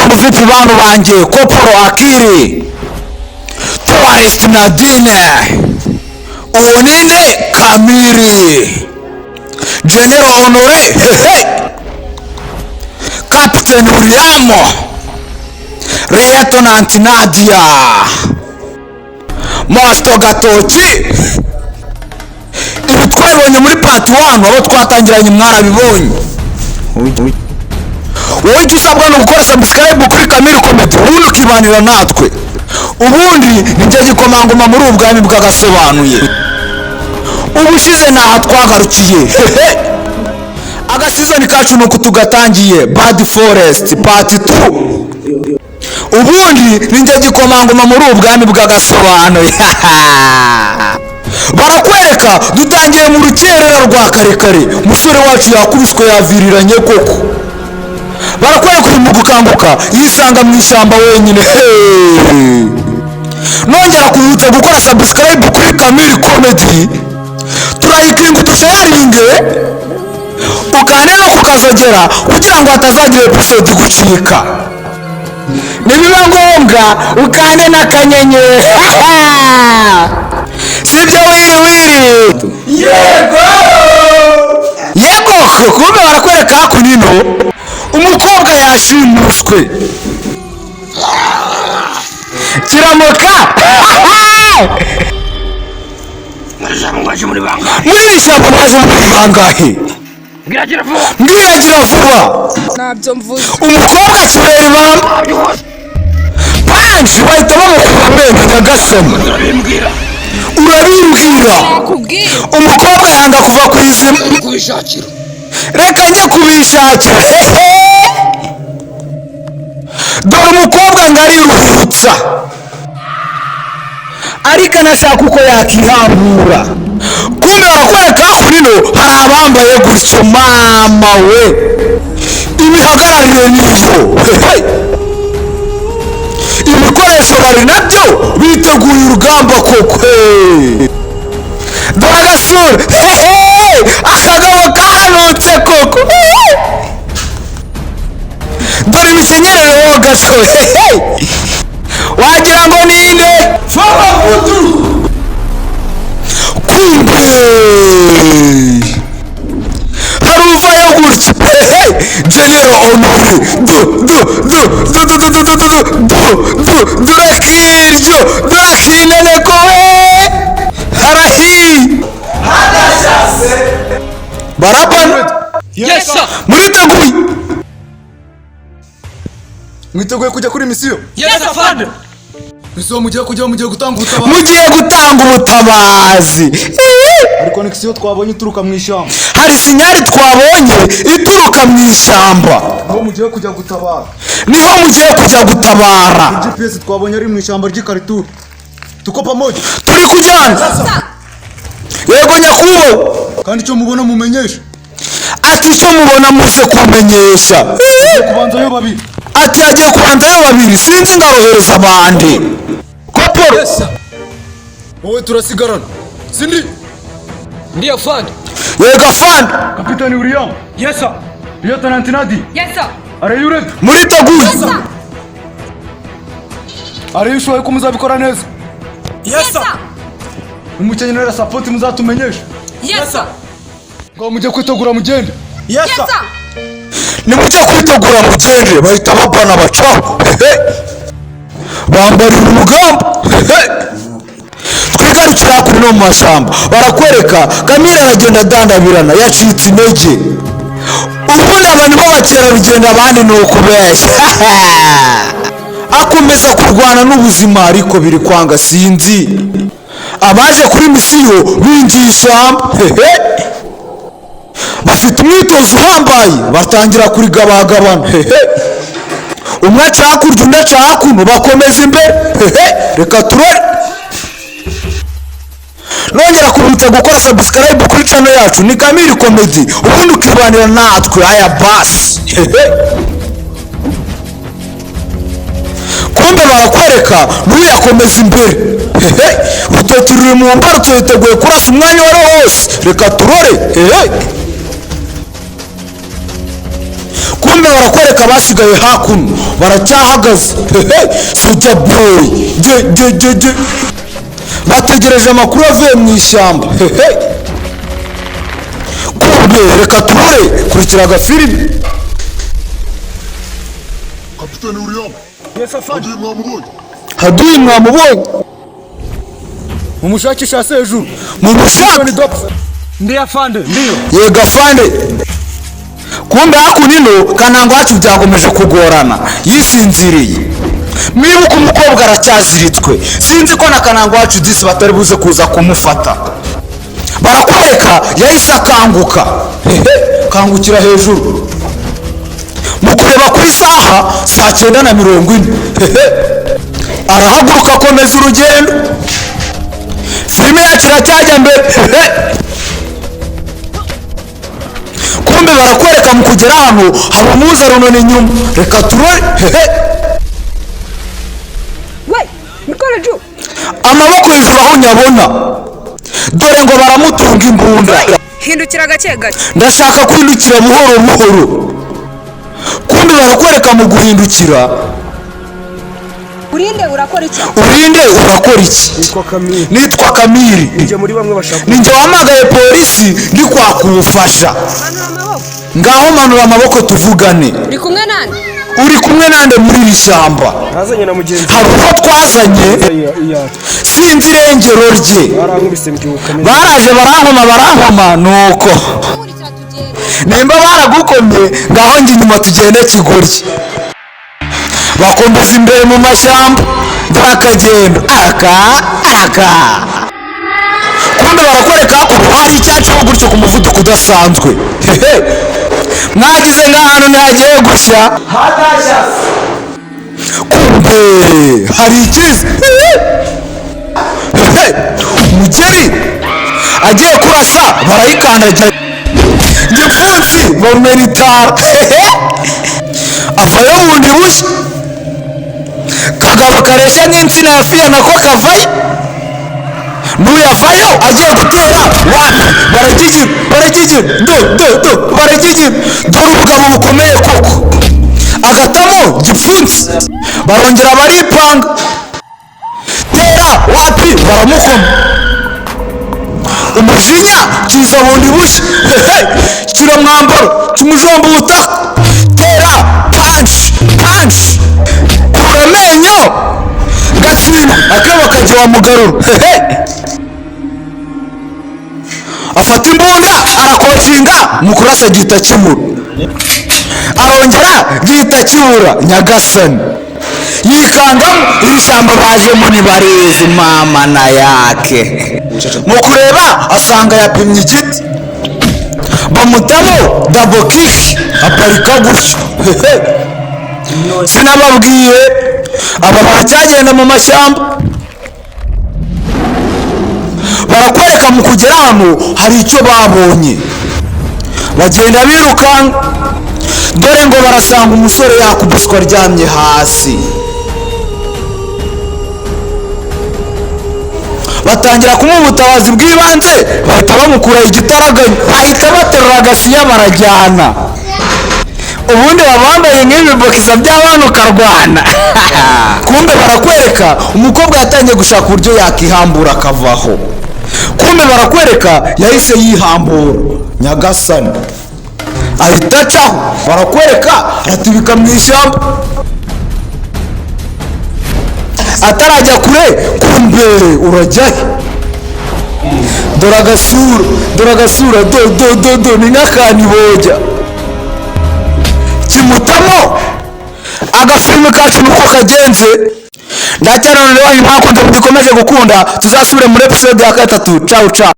Mambo vipi bantu banjye? Koporo Akiri, Tourist Nadine, uwo ninde? Kamiri, General Honore, hehe, Captain William, Lieutenant Nadia, Master Gatoki. Ibi twabibonye muri part 1, abo twatangiranye mwarabibonye. Wowe icyo usabwa ni ugukora subscribe kuri Kamiri Comedy, ubundi ukibanira natwe. Ubundi nijye gikomangoma muri ubu bwami bw'agasobanuye. Ubushize ntaha twagarukiye, hehe. Agasizoni kacu ni uku tugatangiye, Bad Forest part 2. Ubundi ninjye gikomangoma muri ubu bwami bw'agasobanuye. Barakwereka dutangiye mu rukerera rwa karekare, umusore wacu yakubiswe, yaviriranye koko. Barakwereka uyu mu gukanguka yisanga mu ishyamba wenyine. Hey! Nongera kubibutsa gukora subscribe kuri Kamiri Comedy, turayikinga, udusharinge, ukande no kukazogera kugira ngo hatazagira episode igucika. Nibiba ngombwa ukande n'akanyenyeri. Sibyo? Wiri wiri. Yego yego. Kumbe barakwereka hakuno ino umukobwa yashimuswe. Kiramuka. Muri iri shyamba mwaje muri bangahe? Mbwira, vuba. Ntabyo mvuze. Umukobwa kibera ibamba, panji bahita bamukura amenyo. Nyagasani, urabimbwira. Nakubwiye. Umukobwa yanga kuva ku izima. Reka njye kubishakira. Hehe, dore umukobwa ngo ariruhutsa, ariko anashaka uko yakihambura. Kumbe barakwereka hakuno hari abambaye gutyo. Mama we, imihagararire niyo. Hehe. Ibikoresho bari nabyo, biteguye urugamba koko. Hey. Dore agasura. Hehe, akagabo kahanutse koko. Hehe. Dore imikenyerere wowe gasore. Hehe. Wagira ngo ninde? Kumbe hari uvayo gutya. Hehe, General Honore, du du du du du du du du du du du, dore akiryo, dore akineneko we, harahiye barabana. Yes, sir. Muriteguye? Mwiteguye kujya kuri misiyo? Yes, afande. Misiyo mugiye kujyaho, mugiye gutanga ubutabazi. Mugiye gutanga ubutabazi. Hari connexion twabonye ituruka mu ishyamba. Hari signal twabonye ituruka mu ishyamba. Niho mugiye kujya gutabara. Niho mugiye kujya gutabara. GPS twabonye ari mu ishyamba ry'Ikarituri. Tuko pamoja? Turi kujyana? Yego nyakubahwa. Kandi icyo mubona mumenyeshe. Ati icyo mubona muze kumenyesha. Kubanzayo babiri. Ati hagiye kubanzayo babiri, sinzi ngarohereza abandi koporo. Yes, sir. Wowe turasigarana, sindi? Ndiyo, afande. Yego afande. Kapitani William. Yes, sir. Lieutenant Nadi. Yes, sir. Are you ready? Muriteguye? Are you sure ko muzabikora neza? Yes, sir. Nimukenera support muzatumenyeshe. Yes, sir. Ngo mujye kwitegura mugende. Yes, Yes, sir. sir. Nimujye kwitegura mugende. Bahita babana bacaho. Hehe. Bambarira urugamba. Hehe. Twigarukira hakuno no mu mashyamba, barakwereka Kamira aragenda adandabirana, yacitse intege. Ubundi abantu b'abakerarugendo, abandi ni ukubeshya. Akomeza kurwana n'ubuzima ariko biri kwanga. Sinzi abaje kuri misiyo binjiye ishyamba. Hehe, bafite umwitozo uhambaye, batangira kurigabagabana. Hehe, umwe aca hakurya, undi aca hakuno, bakomeza imbere. Hehe, reka turore. Nongera kubibutsa gukora subscribe kuri channel yacu, ni Kamiri Comedy, ubundi ukibanira natwe. Aya basi. Hehe, kumbe barakwereka n'uyakomeza imbere. Hehe, urutoki ruri mu mbarutso, yiteguye kurasa umwanya uwo ari wo wose. Reka turore. Hehe, kumbe Kumbe barakwereka abasigaye hakuno baracyahagaze. Hehe, soja boy ge ge ge ge, bategereje amakuru avuye mu ishyamba. Hehe, kumbe reka tubure kurikira agafilimi. Kapiteni William. Yes, afande. Hagiye mwamubonye? Haduyi mwamubonye? Mumushakisha hasi hejuru. Mumushaka. Ndiyo afande, ndiyo. Yego afande. Kumbe hakuno ino Kananga wacu byakomeje kugorana, yisinziriye. Mwibuke umukobwa aracyaziritswe, sinzi ko na Kananga wacu disi batari buze kuza kumufata. Barakwereka yahise akanguka. Hehe, kangukira hejuru mu kureba ku isaha saa 9:40. Hehe, arahaguruka akomeza urugendo. Filime yacu iracyajya mbere. Hehe, kumbe barakwereka mu kugera hano hari umuza runoni inyuma. Reka turore. Hehe. We, mikono juu. Amaboko hejuru aho nyabona. Dore ngo baramutunga imbunda. Hindukira gake gake. Ndashaka kwindukira buhoro buhoro. Kumbe barakwereka mu guhindukira. Urinde, urakora iki? Urinde, urakora iki? Nitwa Kamiri. Nitwa Kamiri. Njye muri bamwe bashaka. Ninjye wahamagaye polisi ndi kwaka ubufasha. Manura amaboko. Ngaho manura amaboko tuvugane. Uri kumwe nande? Uri kumwe nande muri iri shyamba? Nazanye na mugenzi. Hari uwo twazanye. Iya. Sinzi irengero rye. Barankubise mbyuka meze. Baraje barankoma, barankoma nuko. Nkurikira tugende. Nimba baragukomye, ngaho njye inyuma tugende kigoryi. Bakomeza imbere mu mashyamba bakagenda aka aka. Kumbe barakwereka ko hari icyacaho gutyo ku muvuduko udasanzwe. Hehe, mwagize nk'ahantu ntihagiye gushya. Kumbe hari ikiza. Hehe, umugeri agiye kurasa barayikandagira gipfunsi bamena itara. Hehe, avayo bundi bushya. Kagabo kareshya n'insina ya fiya nako kavayo. N'uyavayo agiye gutera wapi, baragigira, baragigira, do do do, baragigira. Dore ubugabo bukomeye koko, agatamo gipfunsi. Barongera baripanga, tera wapi, baramukoma. Umujinya kiza bundi bushya. Hehe, kiramwambaro kimujomba ubutaka. Tera punch, punch, kura amenyo gatsinda akebo kajya wa mugarura. Hehe, afata imbunda arakokinga, mu kurasa gihita kibura. Arongera gihita kibura. Nyagasani, yikangamo iri shyamba bajemo ntibarizi mama na yake. Mu kureba asanga yapimye igiti, bamutamo double kick, aparika gutyo. Hehe, sinababwiye? Aba baracyagenda mu mashyamba. Barakwereka mu kugera hano hari icyo babonye, bagenda birukanka. Dore ngo barasanga umusore yakubiswe aryamye hasi. Batangira kumuha ubutabazi bw'ibanze, bahita bamukura igitaraganya, bahita baterura agasiya barajyana. Ubundi baba bambaye nk'ibi bokisa by'abana ukarwana. Kumbe barakwereka umukobwa yatangiye gushaka uburyo yakihambura akavaho. Kumbe barakwereka yahise yihambura. Nyagasani, ahita acaho. Barakwereka aratibika mu ishyamba atarajya kure. Kumbe urajyahe? Dore agasura, dore agasura, do do do do, ni nk'akanibojya kimutamo. Agafilime kacu nuko kagenze. Ndacyari wanyu mwakunze, mugikomeje gukunda. Tuzasubire muri episode ya 3. Ciao ciao.